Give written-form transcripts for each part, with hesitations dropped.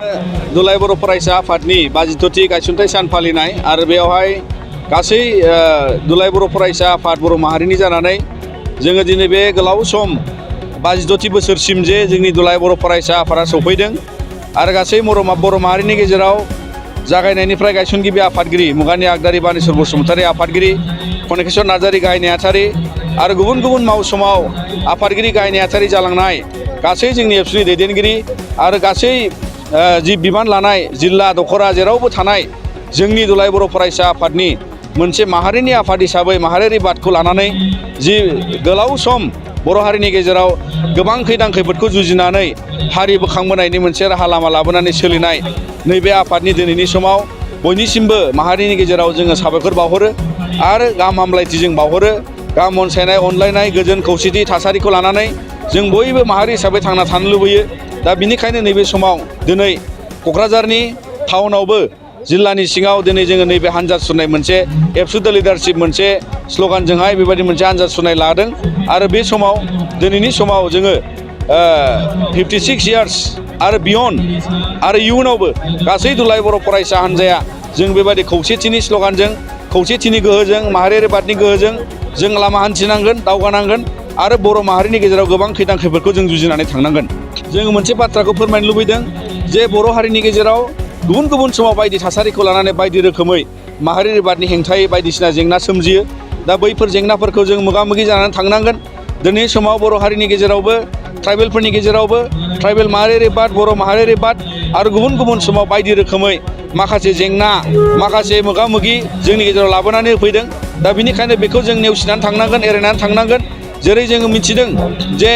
दुलाय बर' फरायसा आफादनि 52थि गायसनथाइ सान फालिनाय आरो बेवहाय गासै दुलाय बर' फरायसा आफाद बर' माहारिनि जानानै जोङो दिनै बे गोलाव सम 52थि बोसोरसिम जे जोंनि दुलाय बर' फरायसा आफादा सफैदों आरो गासै बर' माहारिनि गेजेराव जागायनायनिफ्राय गायसनगिरि आफादगिरि मुगानि आगदारि बानेश्वर बसुमतारी आफादगिरि कनकेश्वर नार्जारी गाहाय नेहाथारि आरो गुबुन गुबुन मावसमाव आफादगिरि गाहाय नेहाथारि जालांनाय गासै जोंनि एबसुनि दैदेनगिरि आरो गासै जि बिबान लानाय जिल्ला दखरा जेरावबो थानाय जोंनि दुलाय बर' फरायसा आफादनि मोनसे माहारिनि आफाद हिसाबै माहारियारि बादखौ लानानै जि गोलाव सम बर' हारिनि गेजेराव गोबां खैदां खैफोदखौ जुजिनानै हारि बोखांबोनायनि मोनसे राहा लामा लाबोनानै सोलिनाय नैबे आफादनि दिनैनि समाव बयनिसिमबो माहारिनि गेजेराव जोङो साबायखर बावहरो आरो गाहाम हामलायथि जों बावहरो गाहाम अनसायनाय अनलायनाय गोजोन खौसेथि थासारिखौ लानानै जों बयबो माहारि हिसाबै थांना थानो लुबैयो। दा बिनिखायनो नैबे समाव दिनै क'क्राझारनि टाउनावबो जिल्लानि सिङाव दिनै जोङो नैबे हान्जा सुरनाय मोनसे एबसु द लिडारशिप मोनसे स्ल'गानजोंहाय बेबायदि मोनसे हान्जा सुरनाय लादों आरो बे समाव दिनैनि समाव जोङो 56 इयार्स आरो बियन्ड आरो इयुनावबो गासै दुलाय बर' फरायसा हान्जाया जों बेबायदि खौसेथिनि स्ल'गानजों खौसेथिनि गोहोजों माहारियारि बादनि गोहोजों जों लामा हान्थिनांगोन दावगानांगोन आरो बर' माहारिनि गेजेराव गोबां खैदां खैफोदखौ जों जुजिनानै थांनांगोन। जों मोनसे बाथ्राखौ फोरमायनो लुबैदों जे बर' हारिनि गेजेराव गुबुन गुबुन समाव बायदि थासारिखौ लानानै बायदि रोखोमै माहारियारि बादनि हेंथायै बायदिसिना जेंना सोमजियो। दा बैफोर जेंनाफोरखौ जों मोगा मोगि जानानै थांनांगोन। दिनैनि समाव बर' हारिनि गेजेरावबो ट्राइबेलफोरनि गेजेरावबो ट्राइबेल माहारियारि बाद बर' माहारियारि बाद आरो गुबुन गुबुन समाव बायदि रोखोमै माखासे जेंना माखासे मोगा मोगि जोंनि गेजेराव लाबोनानै होफैदों। दा बिनिखायनो बेखौ जों नेवसिनानै थांनांगोन एरायनानै थांनांगोन। जेरै जोङो मिथिदों जे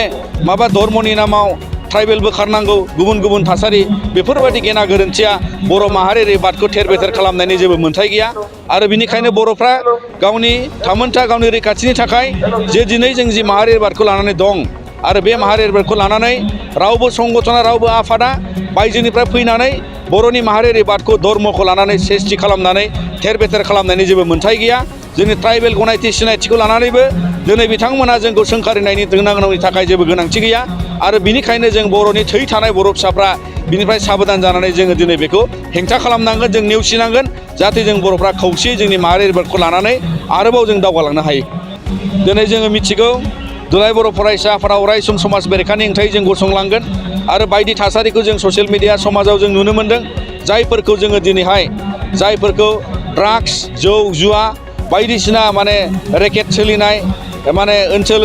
माबा धर्मनि नामाव ट्राइबेल बोखारनांगौ गुबुन गुबुन थासारि बेफोरबायदि गेना गोरोन्थिया बर' माहारियारि बादखौ थेर बेथेर खालामनायनि जेबो मोन्थाय गैया आरो बिनिखायनो बर'फ्रा गावनि थामोनथा गावनि रैखाथिनि थाखाय जे दिनै जों जि माहारियारि बादखौ लानानै दं आरो बे माहारियारि बादखौ लानानै रावबो संगठना रावबो आफादा बायजोनिफ्राय फैनानै बर'नि माहारियारि बादखौ धर्मखौ लानानै सेसथि खालामनानै थेर बेथेर खालामनायनि जेबो मोन्थाय गैया। जोंनि ट्राइबेल गनायथि सिनायथिखौ लानानैबो दिनै बिथांमोना जोंखौ सोंखारिनायनि दोननांगौनि थाखाय जेबो गोनांथि गैया आरो बिनिखायनो जों बर'नि थै थानाय बर' फिसाफ्रा बिनिफ्राय साबधान जानानै जोङो दिनै बेखौ हेंथा खालामनांगोन जों नेवसिनांगोन जाहाथे जों बर'फ्रा खौसेयै जोंनि माहारियारि बादखौ लानानै आरोबाव जों दावगालांनो हायो। दिनै जोङो मिथिगौ दुलाय बर' फरायसा आफादा अराय सम समाज बेरेखानि हेंथायै जों गसंलांगोन आरो बायदि थासारिखौ जों ससियेल मिडिया समाजाव जों नुनो मोन्दों जायफोरखौ जोङो दिनैहाय जायफोरखौ ड्राग्स जौ जुवा बायदिसिना माने रेकेट सोलिनाय माने ओनसोल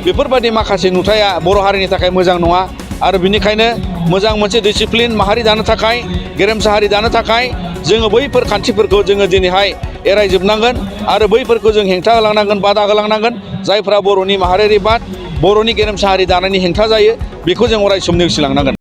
बेफोरबायदि माखासे नुथाया बर' हारिनि थाखाय मोजां नङा आरो बिनिखायनो मोजां मोनसे डिसिप्लिन माहारि दानो थाखाय गेरेमसा हारि दानो थाखाय जोङो बैफोर खान्थिफोरखौ जोङो दिनैहाय एरायजोबनांगोन आरो बैफोरखौ जों हेंथा होलांनांगोन बादा होलांनांगोन जायफ्रा बर'नि माहारियारि बाद बर'नि गेरेमसा हारि दानायनि हेंथा जायो बेखौ जों अराय सम नेवसिलांनांगोन।